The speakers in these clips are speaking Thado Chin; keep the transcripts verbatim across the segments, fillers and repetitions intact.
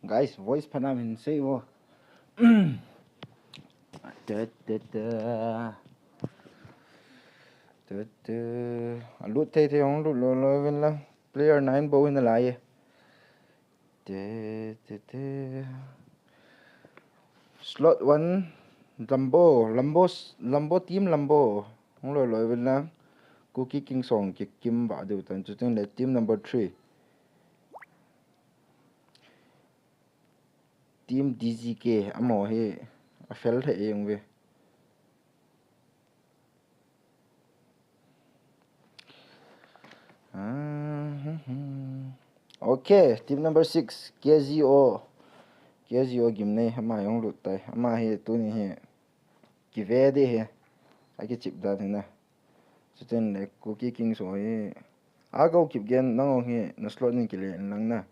Guys, voice phanam hin sei vo. Te, te, te. Te, te. A lut thei thei hung lut lo lo vin lang. Player nine bou hin a lai e. Te, te, te. Slot one, Lambo, Lambo, Lambo team Lambo. Hung lo lo vin lang. Kuki King song kikim ba diu tan. Chutin le team number three. Team D G K amaho hi a fel thei jeng ve. Ah, hmm, hmm. Okay, team number six, K Z O. K Z O Gimnei, ama jong lut tai. Ama hi tuni hi kive ding hi. A kichip dan hi na. Chutin le Kuki King song hi. A go kip gen nang jong hi na slot nin kile in lang na.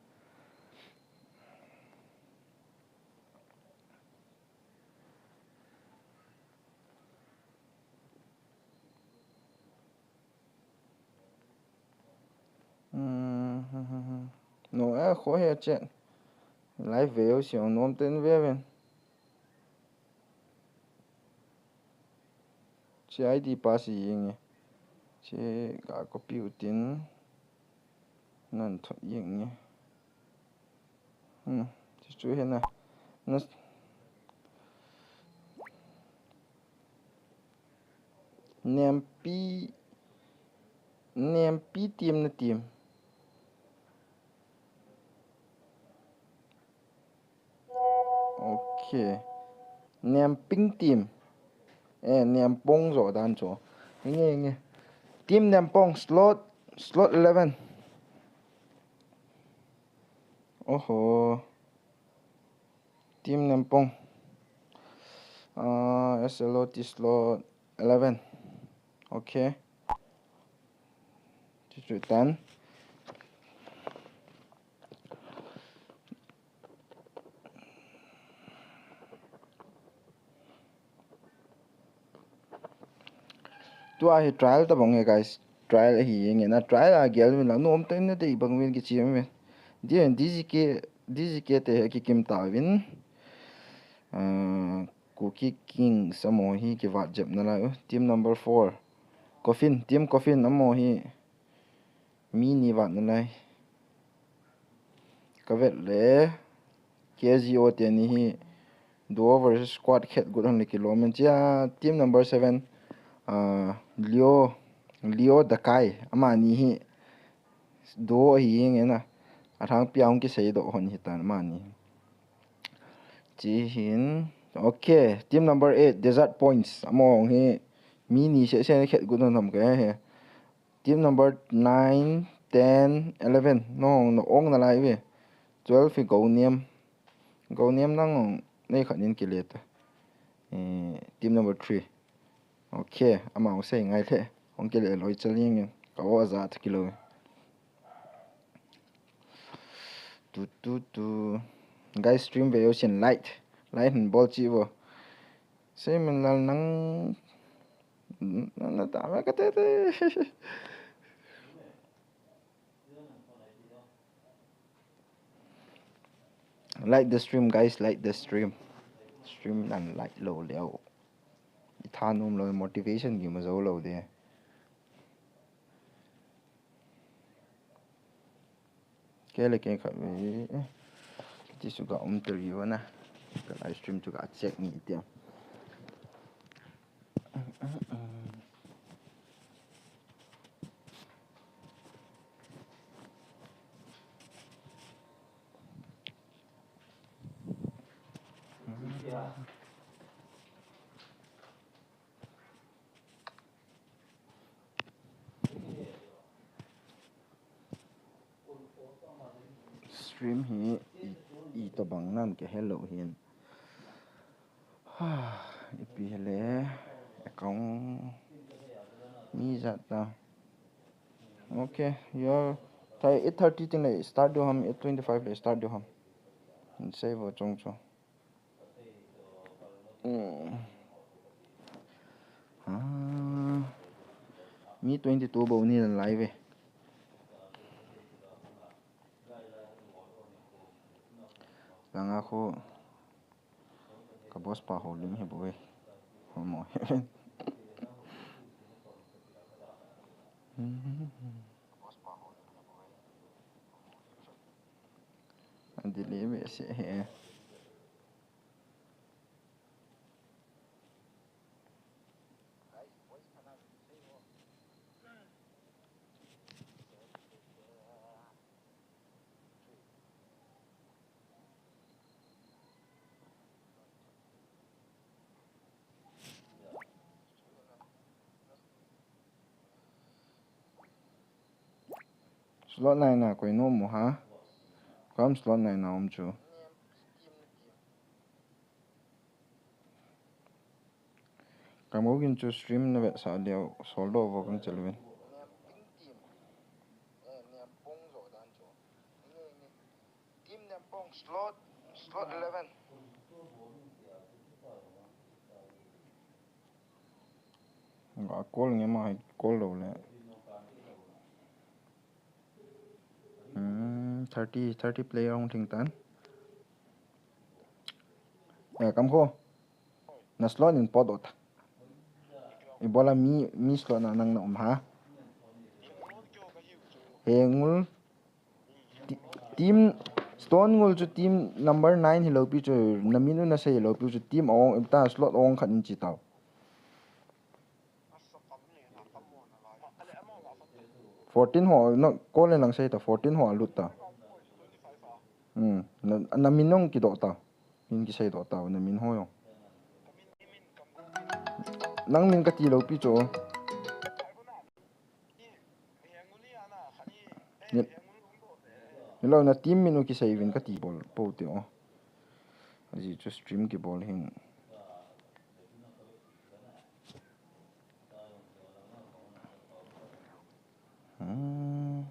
Hmm, hmm, hmm, hmm. No, eh, kho he che. Live ve u si ong nom ten ve ven. Che I D pass jeng e. Che ka copy u tin. Nan thot jeng e. Hmm, chu chu hi na. Na Nempi, Nempi team na team. Okay. Nemping team. Eh, Nempong jo dan chu. Nge, nge. Team Nempong, slot, slot eleven. Oho. Team Nempong. Ah, S L O T slot eleven. Okay. Chuchu tan. Tua hi trial tabang e, guys. Trial ahi nge na, trial a gel vin lang, nom tah in na dei bang vin kichi em vin. Dia D G K, D G K te hi kikim ta vin. Ah, Kuki Kings amaho hi kivat jep nalai u. Team number four. Coffin, Team Coffin amaho hi. Mi ni vat nalai. Ka vet le K Z O teni hi duo versus squad khat got hon le kilom in chia. Team number seven, ah, Leo, Leo Dakai. Amani hi duo ahi nge na. A thang pia hung kisei doh hon hi tan amani. Chi hin. Okay, team number eight, Desert Points. Amaho hi mi ni se se khat got hon ham ka he. Team number nine, ten, eleven. No, no, ong nalai ve. Twelve hi Goniam. Goniam nang ong nei khat nin kile ta. Eh, team number three. Okay, ama ong sei ngai the. Ong kile loi chal ning. Ka o za ta kilo. Tu, tu, tu. Guys, stream ve yo sin light. Light hin bol chi vo. Sei min lal nang. Na, na ta ma ka te te. Like the stream, guys, like the stream. Stream nan like lo leo. I tha nom lo, motivation gi ma zo lo de. Ke le ke khat ve. Ti su ga um tel yo na. Ka live stream chu ga check ni ti. Stream hi i, itobang nan ka hello hin. Ipi hele account mi jat ta. Okay, your tai eight thirty tin le start do ham, eight twenty-five le start do ham. Sei vo chong chong. Hmm. Ah. Mi twenty two bou ni lai ve. Langa khu ka boss pa ho lim hi bou ve. Ho mo. Andi le ve se he. Slot nine na koi nom u ham? Kam slot nine na um chu. Kam ko gin chu stream na vetsah leu, soldo vo kan chel vin. Team Nempong slot, slot eleven. Ga call nge ma hai call lo le. Hmm, thirty, thirty player hung thing tan. Eh, kam ko. Na slot in pot ot. Ibola mi, mi slot na nang na um ham? He ngul. Ti-, team Stone ngul chu team number nine hi lo pi chu, na min u na sei lo pi chu, team ong ta slot ong khat in chi tau. Fourteen ho, na call lang sei ta, fourteen ho a lut ta. Hmm, na, na min ong ki do ta. Min ki sei do ta, na min ho yo. Nang min ka ti lo pi chu. Ni, ni lo na team min u ki sei vin ka ti bol po te o. Aji chu stream ki bol hin. Hmm.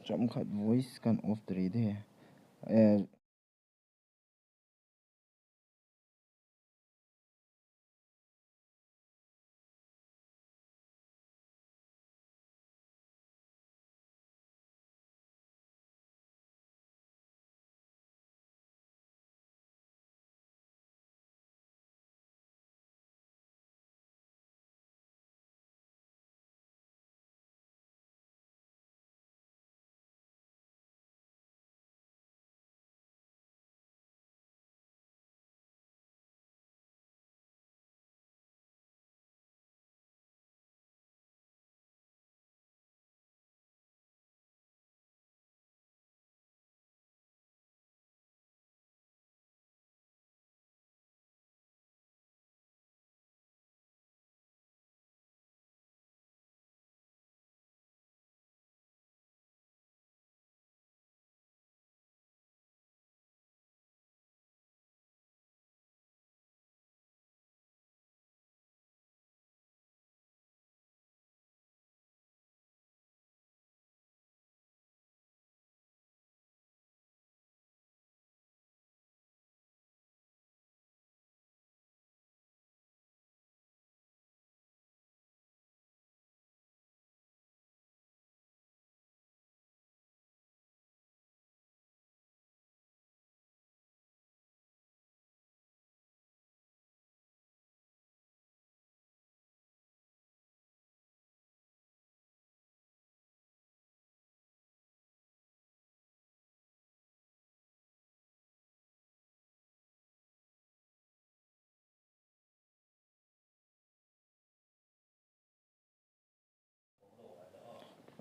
Chomkhat voice kan off tari de. Eh,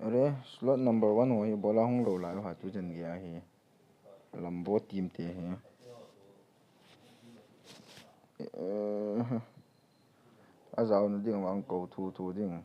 Are, slot number one ho hi bola hung lo lai ha tu jen gei ahi. Lambo team te hi. Eh, a jao na ding vang ko thu thu ding.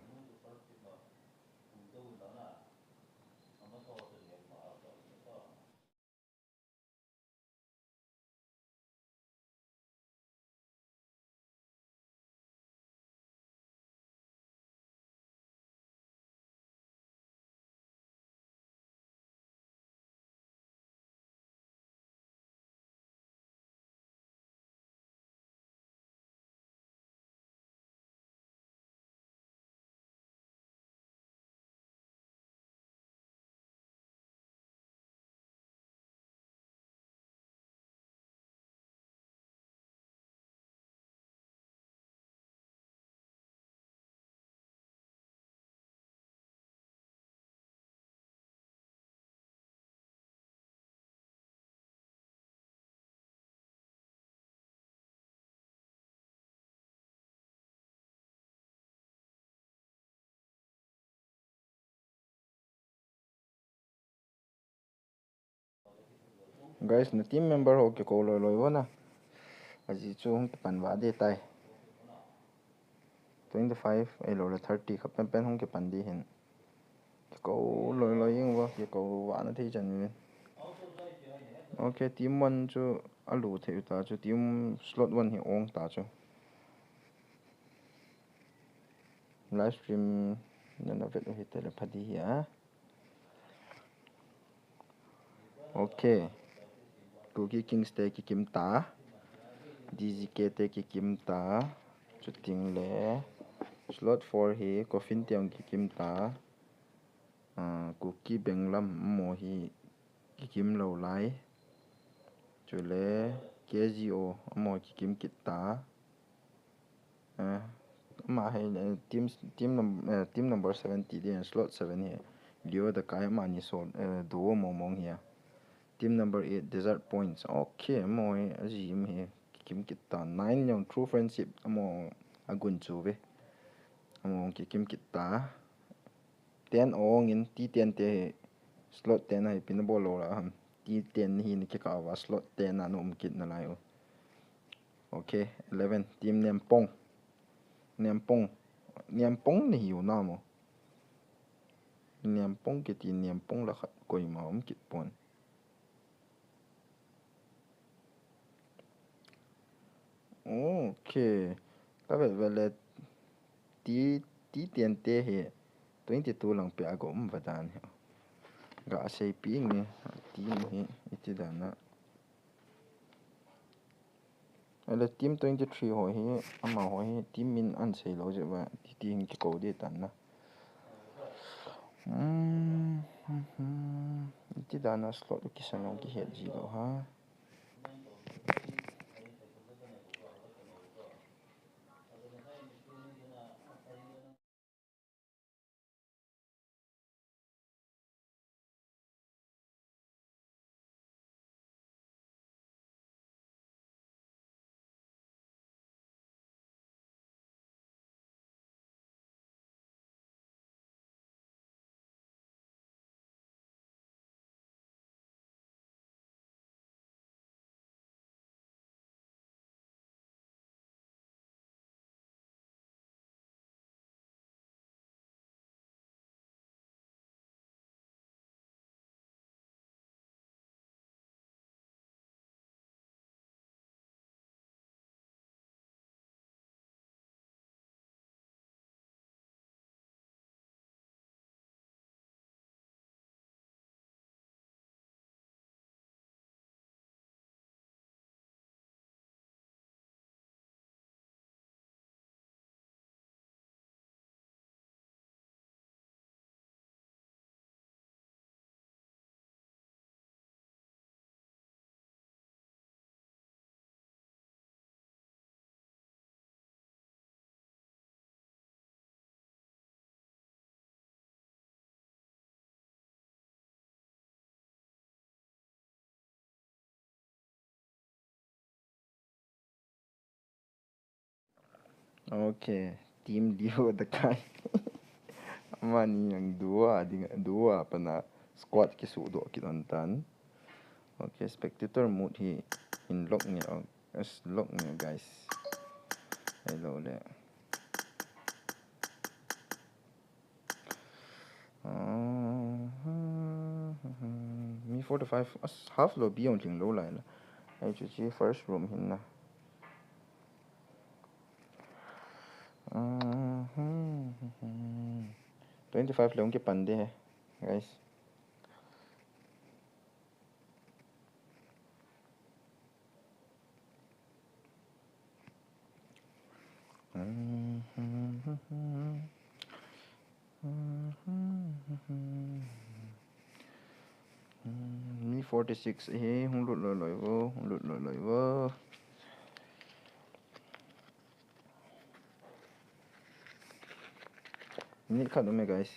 Guys, na team member ho kikou loi loi uva na. Ajeh chu hung kipan vah ding tai. Twenty five, ahilouleh thirty kha penpen hung kipan ding ahin. Kikou loi loi jeng uva, kikou vah na thei chan uvin. Ok, team one chu alu thei u ta chu, team slot one hi ong ta chu. Live stream nana vet u hite le pha ding ahi a. Ok. Kuki Kings te kikim ta. D Z K te kikim ta. Chuteng le slot four hi Coffin te jong kikim ta. Ah, Kuki Benglam amaho hi kikim lou lai. Chule K Z O amaho kikim kit ta. Eh, ama hi, eh, team, team num-, eh, team number seven ti ding, slot seven hi. Leo the Kai amani sol, eh, duo mong mong hi a. Team number eight, Desert Points. Ok, amaho hi ajim hi kikim kit ta. Nine jong True Friendship amaho agun chu ve. Amaho kikim kit ta. Ten ong in, T ten te hi slot ten a hi ipi na bol lou la ham. T ten hi na kikah uva slot ten a na um kit nalai u. Ok, eleven, Team Nempong. Nempong. Nempong na hi u na mo. Nempong kiti Nempong la khat koima um kit pon. Ok. Ka vet vet le T, T ten te hi twenty two lang peh a ga um va dan hi. Ga seipi nge team hi iti dan a. Ahile team twenty three ho hi, amaho hi team min an sei lou jeh uva, ti, ti hin kikou ding tan na. Hmm, hmm, hmm. Iti dan a slot u kisan u kihet ji lou ha. Ok, team Leo the Kai. Amani jong duo a ding, duo a pat a squad kisuhdoh kit lhon tan. Ok, spectator mode hi in lock nge, oh, yes, lock nge, guys. Hello le. Ah, mi forty-five, as, half lobby jong lhing lou lai la. Ai chu chi first room hin na. Ah, twenty-five le hung kipan ding ahi, guys. Mi forty-six hi hung lut loi loi vo, hung lut loi loi vo. Minute khat um e, guys.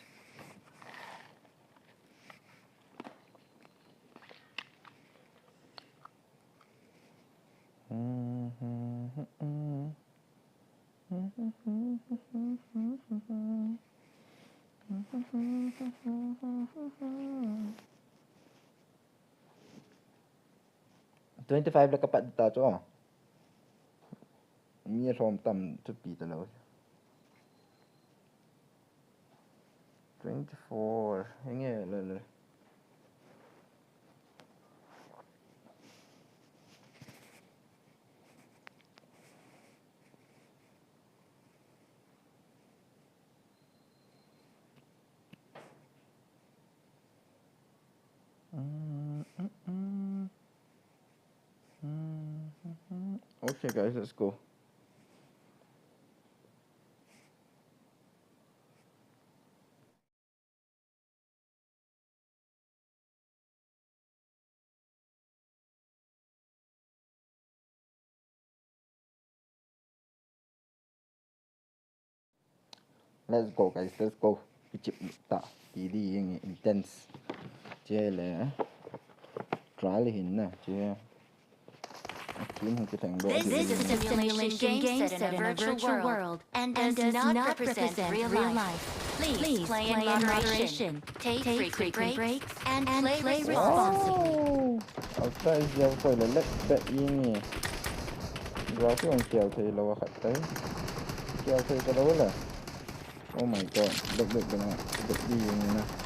Twenty five le kapat ta chu. Mi a lhom tam thupi talou. Twenty four. Henge le le. Mm, mm, mm. Mm, mm, mm. Okay, guys, let's go. Let's go, guys, let's go. Kichip ta, ti di, intense. Che le, trial hin na, che. Team hung kitheng do. This is a simulation game set in a virtual world and does not represent real life. Please play in moderation, take frequent breaks, and play responsibly. Wow! Outside jel koi le let bet ying ni. Graphic on kial thei lo khat tai. Kial thei ka lo la. Oh my god. Bet bet bet na. Bet di ying na.